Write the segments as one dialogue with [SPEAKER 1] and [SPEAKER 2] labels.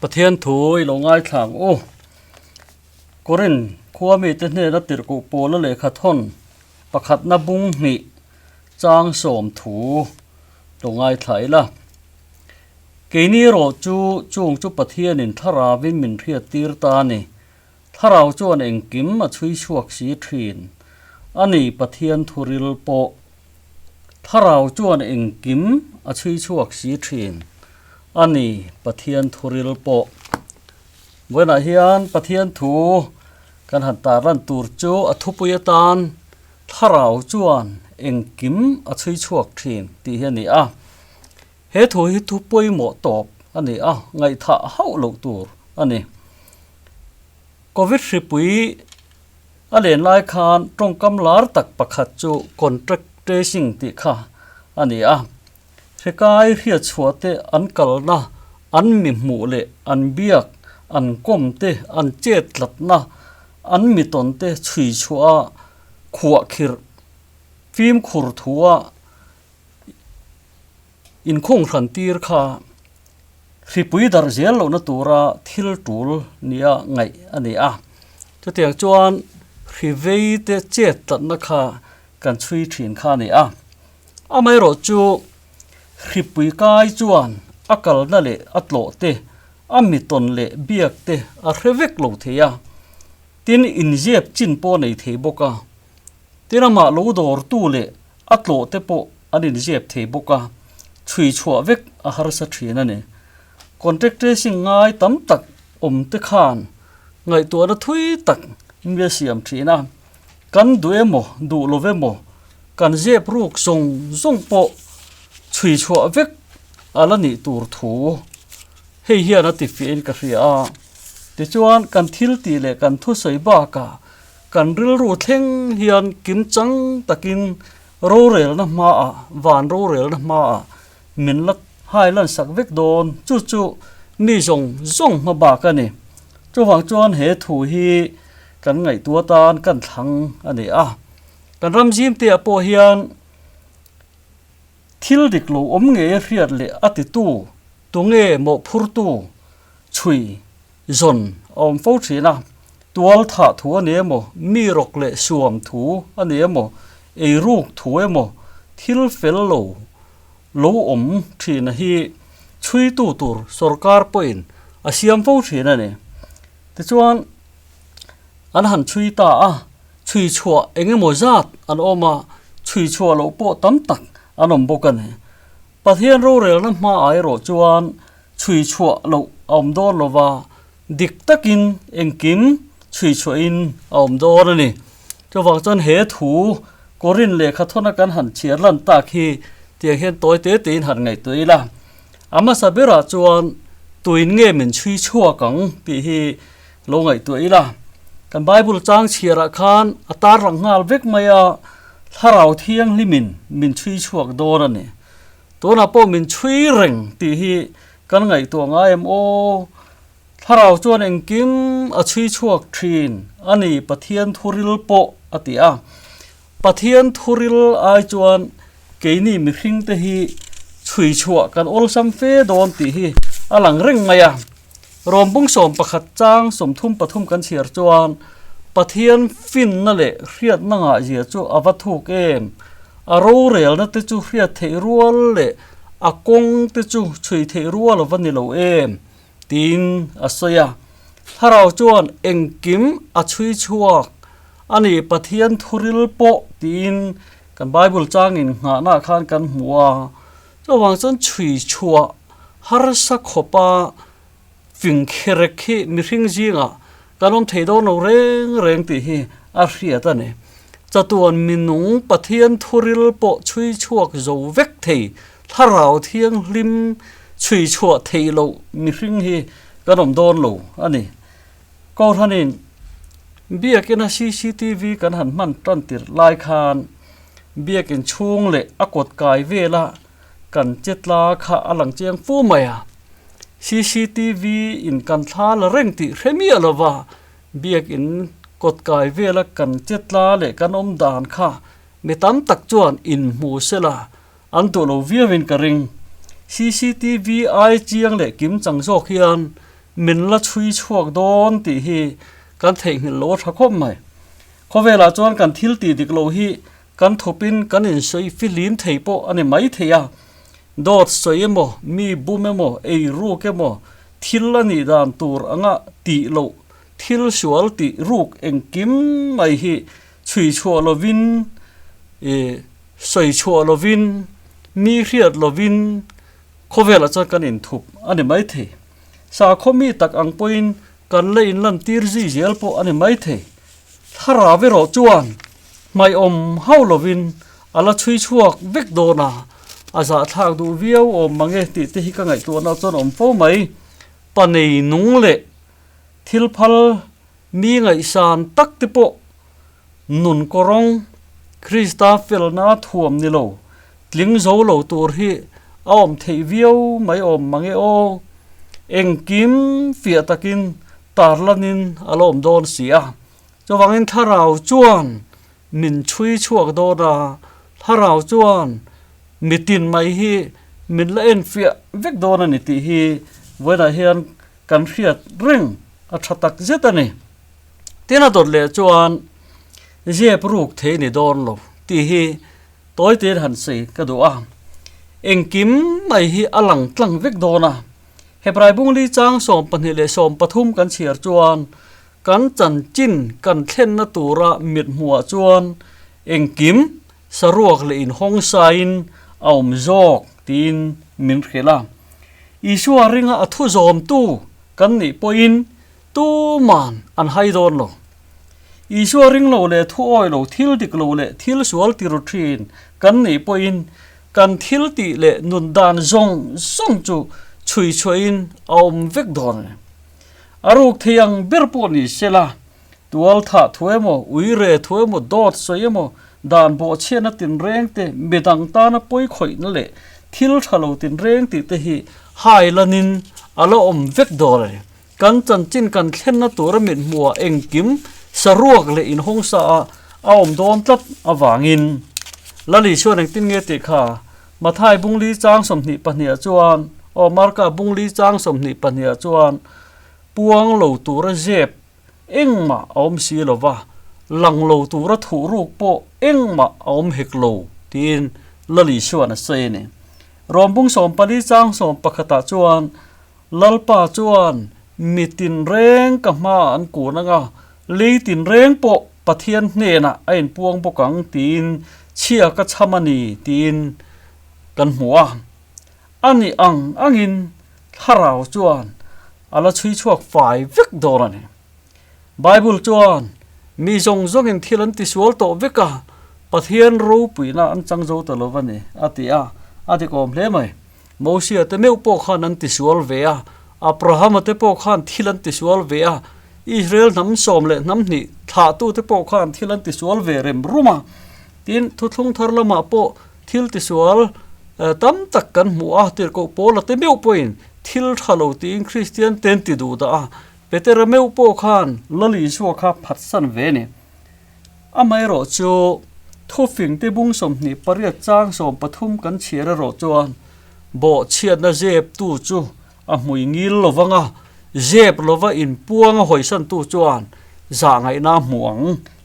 [SPEAKER 1] Pathian thu i lo ngaithla ang u. Korin khua mite hnena tirhkoh Paula lehkha thawn pakhatna bung hnih chang sawm thu lo ngaithla ila. Keini erawh chu chung chu Pathianin thlaravin min hriattir ta a ni. Thlarau chuan engkim a chhui chhuak si thin a ni Pathian thuril pawh Thlarau chuan engkim a chhui chhuak si thin a ni Pathian thuril pawh Vawiinah hian Pathian thu kan han tarlan tur chu a thupui atan Thlarau chuan engkim a chhui chhuak thin tih hi a ni a. He thu hi thu pawimawh tawp a ni a, ngaihthah hauh loh tur a ni. Covid hripui a len lai khan tawngkam lar tak pakhat chu contract tracing tih kha a ni a. Hrikai hriatchhuah te an kalna, an mi hmuh leh an biak, an kawm te, an chet tlatna, an mi tawn te chhui chhuah a khuahkhirh fimkhur thua Inkhung hran tir kha hripui darh zel lohna tura thil tul nia ngaih a ni a. Chutiang chuan hri vei te chet tlatna kha kan chhui thin kha a ni a. Amaherawh chu hripui kai chuan a kalna leh a tlawh te, a mitawn leh biak te a hre vek lo thei a. Tin, inzep chin pawh a nei thei bawk a. Tin, amah lo dawrtu leh a tlawh te pawh an inzep thei bawk a, chhui chhuah vek a harsa thin a ni. Contact tracing ngai tam tak awm te khan ngaihtuahna thui tak mi a siam thin a, kan duh emaw duh lo emaw kan zep ruk zawng zawng pawh chhui chhuah vek a la nih tur thu hei hian a ti fiahin ka hria a. Tichuan kan thil tih leh kan thusawi bakah Kan rilru thleng hian kimchang takin rorelna hmaah, van rorelna hmaah min la hai lansak vek dawn. Chu chu mi zawng zawng hma bak a ni. Chuvang chuan he thu hi kan ngaihtuah atan kan thlang a ni a. Kan ram zimteah pawh hian thil dik lo awm ngei a hriat leh a titu, tunge mawhphurtu chhui zawn a awm fo thin a, tual thah thu a ni emaw, mi rawk leh suam thu a ni emaw, ei ruk thu emaw, thil fel lo lo awm thin a hi chhuitu tur sorkar pawhin a siam fo thin a ni. Tichuan, an han chhui ta a, chhui chhuah eng emaw zat an awm a, chhui chhuah loh pawh tam tak an awm bawk a ni. Pathian rorelna hmaah erawh chuan chhui chhuah loh a awm dawn lo va, dik takin engkim chhui chhuahin a awm dawn a ni. Chuvang chuan he thu Korin lehkha thawna kan han chhiar lan tak hi tiang hian tawi te tein han ngaihtuah ila. A hmasa berah chuan tuin nge min chhui chhuak ang tih hi lo ngaihtuah ila. Kan Bible chang chhiarah khan a tarlang nghal vek mai a, Thlarau Thianghlimin min chhui chhuak dawn a ni. Tunah pawh min chhui reng tih hi kan ngaihtuah ngai em aw? Thlarau chuan engkim a chhui chhuak thin a ni Pathian thuril pawh a ti a. Pathian thuril ai chuan keini mihringte hi chhui chhuah kan awlsam fe dawn tih hi a lang reng mai a. Rawmbung 11 chang 33 kan chhiar chuan Pathian finna leh hriatna ngahzia chu a va thuk em? A rorelna te chu hriat theih rual leh a kawng te chu chhui theih rual a va ni lo em? tiin a sawi a. Thlarau chuan engkim a chhui chhuak a ni, Pathian thuril pawh tiin kan Bible changin nghahnaah khan kan hmu a. Chuvang chuan chhui chhuah harsa khawpa fing kherek hi mihring zingah kan awm thei dawn lo reng reng tih hi a hriat a ni. Chatuan minung Pathian thuril pawh chhui chhuak zo vek thei, thlarau thianghlim chhui chhuah theih loh mihring hi kan awm dawn lo a ni. Kohhranin biakina cctv kan han hman tan tirh lai khan biakin chhung leh a kawt kai vela kan che tla kha a lang chiang fu mai a. Cctv in kan thla la reng tih hre miah lova biakin kawt kai vela kan che tla leh kan awm dan kha mi tam tak chuan inhmu sela an duh lo viauin ka ring. Cctv ai chiang leh kim chang zawk hian. min la chhui chhuak dawn tih hi kan theihnghilh lo a tha khawp mai. Khawvelah chuan kan thil tih dik loh hi kan thupin kan insawi fihlim thei pawh a ni mai thei a. Dawt sawi emaw, mi bum emaw, ei ruk emaw, thil a nih dan tur anga tih loh, thil sual tih ruk engkim mai hi chhui chhuah lovin, ih sawi chhuah lovin, mi hriat lovin khawvelah chuan kan inthup a ni mai thei. Sakhaw mi tak ang pawhin kan la inlantir zui zel pawh a ni mai thei. Thlarau erawh chuan hmaiawm hauh lovin a la chhui chhuak vek dawn a, a zahthlak duh viau awm mang e tih te hi ka ngaihtuahna chuan awm fo mai. Pa nei nung leh thil phal mi ngaihsan tak te pawh nun kawrawng Krista felna thuam ni lo tling zo lo tur hi a awm theih viau mai awm mang e aw. Engkim fiah takin tarlanin a la awm dawn si a. Chuvangin thlarau chuan min chhui chhuak dawn a, thlarau chuan mitin mai hi min la enfiah vek dawn a ni tih hi vawiinah hian kan hriat reng a tha tak zet a ni. Tin a dawt leh chuan zep ruk thei ni dawn lo tih hi tawi tein han sawi ka duh a, engkim mai hi a lang tlang vek dawn a. Hebrai bungli chang 12 leh 13 kan chhiar chuan kan chanchin kan thlenna tura mithmuhah chuan engkim saruak leh inhawng sain a awm zawk tiin min hrilh a. Isua ringa a thu zawmtu kan nih pawhin tuman an hai dawn lo. Isua ring lo leh thu awi lo, thil dik lo leh thil sual ti ru thin kan nih pawhin kan thil tih leh nun dan zawng zawng chu chhui chhuahin a awm vek dawn a ni. A ruk thei ang ber pawh ni se la, tual thah thu emaw, ui re thu emaw, dawt sawi emaw, dan bawhchhiatna tinreng te, midang tana pawi khawihna leh thil tha lo tinreng tih te hi hai lanin a la awm vek dawn a ni. Kan chanchin kan thlenna tura mithmuhah engkim saruak leh inhawng sa a a awm dawn tlat avangin Lali chuan engtin nge tih kha Mathai bungli chang 22 ah chuan aw Marka bungli chang 22 ah chuan puang lo tura zep engmah a awm si lo va, lang lo tura thuh ruk pawh engmah a awm hek lo tiin Lali chuan a sawi a ni. Rawm bung 14 chang 11 ah chuan Lalpa chuan mi tinreng ka hmaah an kun ang a, lei tinreng pawh Pathian hnenah a inpuang bawk ang tiin chhia ka chham a ni tiin kan hmu a. A nih ang angin thlarau chuan a la chhui chhuak fai vek dawn a ni. Bible chuan mi zawng zawngin thil an tisual tawh vek a, Pathian ropuina an chang zo ta lo va ni a ti a, a dikawm hle mai. Mosia te meuh pawh khan an tisual ve a, Abrahama te pawh khan thil an tisual ve a, Israel hnam sawm leh hnam hnih thlahtu te pawh khan thil an tisual ve rem rum a. Tin, thuthlung thar lamah pawh thil tisual tam tak kan hmu a, tirhkoh Paula te meuh pawhin thil tha lo tiin Kristian te an ti duh dah a, Petera meuh pawh khan Lal Isua kha phatsan ve a ni. Amaherawh chu thufing te bung 28 chang 13 kan chhiar erawh chuan bawhchhiatna zeptu chu a hmui ngil lo vang a, zep lova inpuang a hawisantu chuan zahngaihna a hmu ang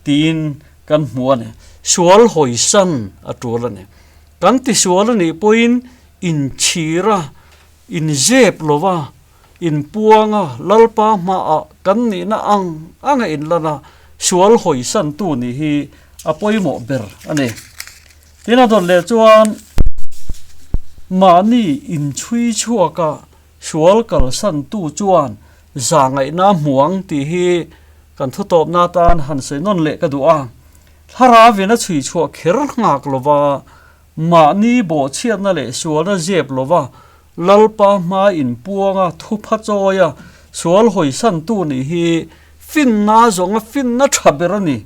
[SPEAKER 1] tiin kan hmu a ni. Sual hawisan a tul a ni. Kan tisual a nih pawhin inchhir a, inzep lova Inpuanga Lalpa hmaah kan nihna ang anga inlan a, sual hawisantu nih hi a pawimawh ber a ni. Tin a dawt leh chuan mahni inchhui chhuaka sual kalsantu chuan zahngaihna a hmu ang tih hi kan thutawpna atan han sawi nawn leh ka duh a. Thlarauin a chhui chhuah kher nghak lova mahni bawhchhiatna leh sualna zep lova Lalpa hma inpuanga thupha chawia sual hawisantu nih hi finna zawnga finna tha ber a ni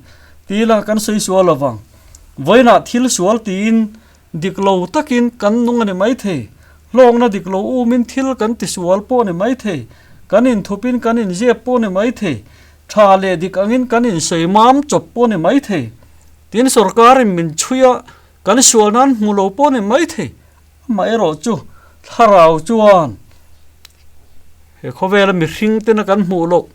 [SPEAKER 1] ti ila kan sawi sual lo vang. Vawiinah thil sual tiin dik lo takin kan nung a ni maithei, hlawkna dik lo umin thil kan ti sual pawh a ni maithei, kan inthupin kan inzep pawh a ni maithei, tha leh dik angin kan insawi mam chawp pawh a ni maithei. Tin, sorkarin min chhui a, kan sual nan hmu lo pawh a ni maithei. Amaherawh chu thlarau chuan He khawvela mihring tena kan hmuh loh,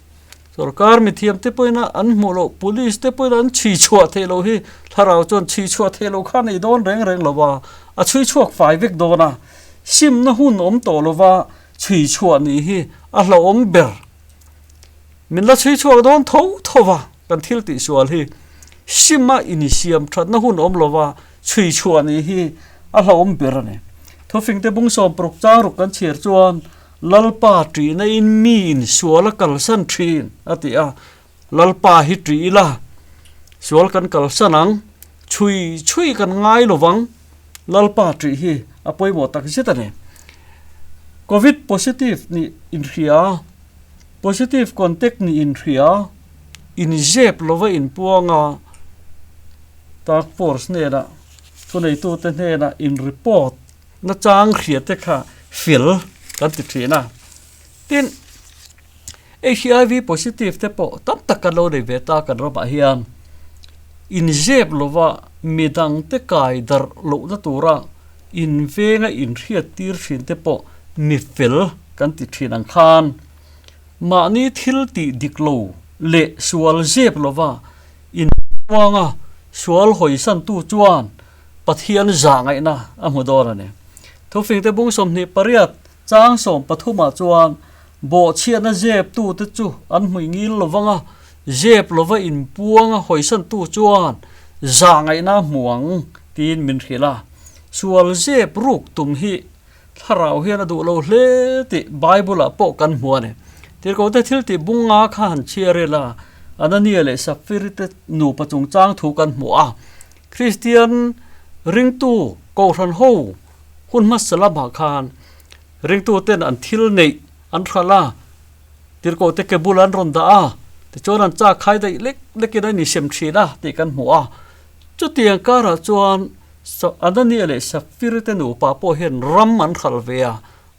[SPEAKER 1] sorkar mithiam te pawhin an hmuh loh, police te pawhin an chhui chhuah theih loh hi thlarau chuan chhui chhuah theih loh kha a nei dawn reng reng lo va, a chhui chhuak fai vek dawn a, simna hun awm tawh lo va chhui chhuah nih hi a hlauhawm ber. Min la chhui chhuak dawn tho tho va kan thil tihsual hi sima insiam thatna hun awm lo va chhui chhuah nih hi a hlauhawm ber a ni. Thufingte bung sawmparuk chang ruk kan chhiar chuan Lalpa ṭihna in mi in sual a kalsan ṭhin, a ti a. Lalpa hi ṭih ila, sual kan kalsan ang, chhui chhui kan ngai lo vang. Lalpa ṭih hi a pawimawh tak zet a ni. Covid positive nih inhria, positive contact nih inhria, inzep lova inpuang a, task force hnenah, thuneitute hnenah in report Nachang hria te kha fel kan ti thin a. Tin, HIV positive te pawh tam tak kan lo nei ve ta kan ramah hian inzep lova midang te kai darh lohna tura invenga inhriat tir thin te pawh mi fel kan ti thin ang khan mahni thil tih dik lo leh sual zep lova inpuanga sual hawisantu chuan Pathian zah ngaihna a hmu dawn a ni. Thufingte bung 28 chang 13 ah chuan bawhchhiatna zeptute chu an hmui ngil lo vang a, zep lova inpuanga hawisantu chuan zah ngaihna a hmu ang tiin min hrilh a. Sual zep ruk tum hi thlarau hian a duh lo hle tih Bible ah pawh kan hmu a ni. Tirhkohte thil tih bung nga kha han chhiar ila, Anania leh Safiri te nupa chungchang thu kan hmu a. Kristian ringtu kohhran ho hun hmasa lamah khan ringtuten an thil neih an hralh a, tirhkohte ke bulah an rawn dah a, tichuan an chak khai daih lek lekin an insem thin a tih kan hmu a. Chutiang karah chuan Anania leh Safira te nupa pawh hian ram an hralh ve a,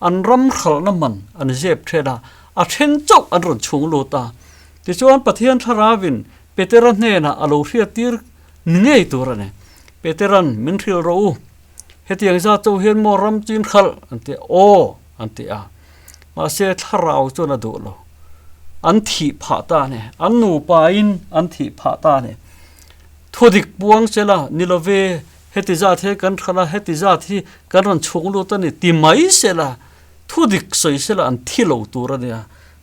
[SPEAKER 1] an ram hralhna man an zep then a, a then chauh an rawn chhung lut a. Tichuan Pathian Thlarauin Petera hnenah a lo hriattir ni ngei tur a ni. Peteran, Min hrilh rawh u. Hetiang zat chauh hian maw ram chin hralh? an ti a. Aw, an ti a. Mahse, thlarau chuan a duh lo. An thih phah ta a ni. An nupain an thih phah ta a ni. Thudik puang che la, ni lo ve, heti zat hian kan hralh a, heti zat hi kan rawn chhung lut a ni, ti mai se la, thudik sawi se la an thi lo tur a nia.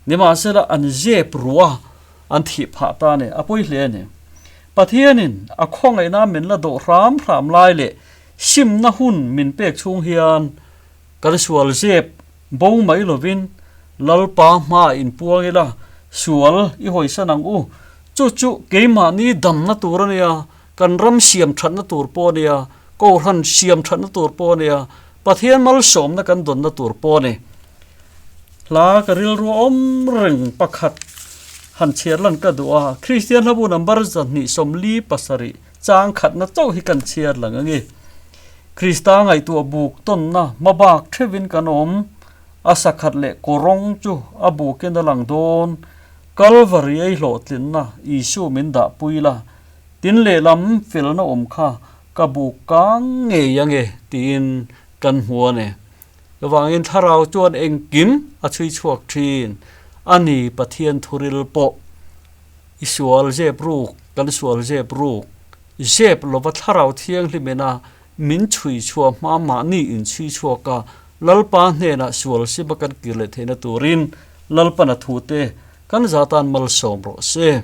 [SPEAKER 1] Nimahsela, an zep ruah an thih phah ta a ni, a pawi hle a ni. Pathianin a khawngaihna min la dawh hram hram lai leh simna hun min pek chhung hian kan sual zep bo mai lovin Lalpa hmaah inpuang ila, sual i hawisan ang u. Chu chu keimahni damna tur a nia, kan ram siam thatna tur pawh a nia, Kohhran siam thatna tur pawh a nia, Pathian malsawmna kan dawnna tur pawh a ni. Hla ka rilru awm reng pakhat han chhiar lan ka duh a, Kristian hlabu number 247 chang khatna chauh hi kan chhiar lang ange. Krista ngaihtuah buk tawnna hmabak theuhin kan awm, a sakhat leh kawrawng chu a bukin a lang dawn, Kalvari ei hlawhtlinna Isu min dah pui la, tin lehlam felna awm kha ka buk kang ngei ange tiin kan hmu a ni. Chuvangin thlarau chuan engkim a chhui chhuak thin a ni, Pathian thuril pawh i sual zep ruk, kan sual zep ruk, zep lova thlarau thianghlim ina min chhui chhuah hma mahni inchhui chhuak a, Lalpa hnenah sual sima kan kir leh theihna turin Lalpan a thute kan zatan malsawm rawh se.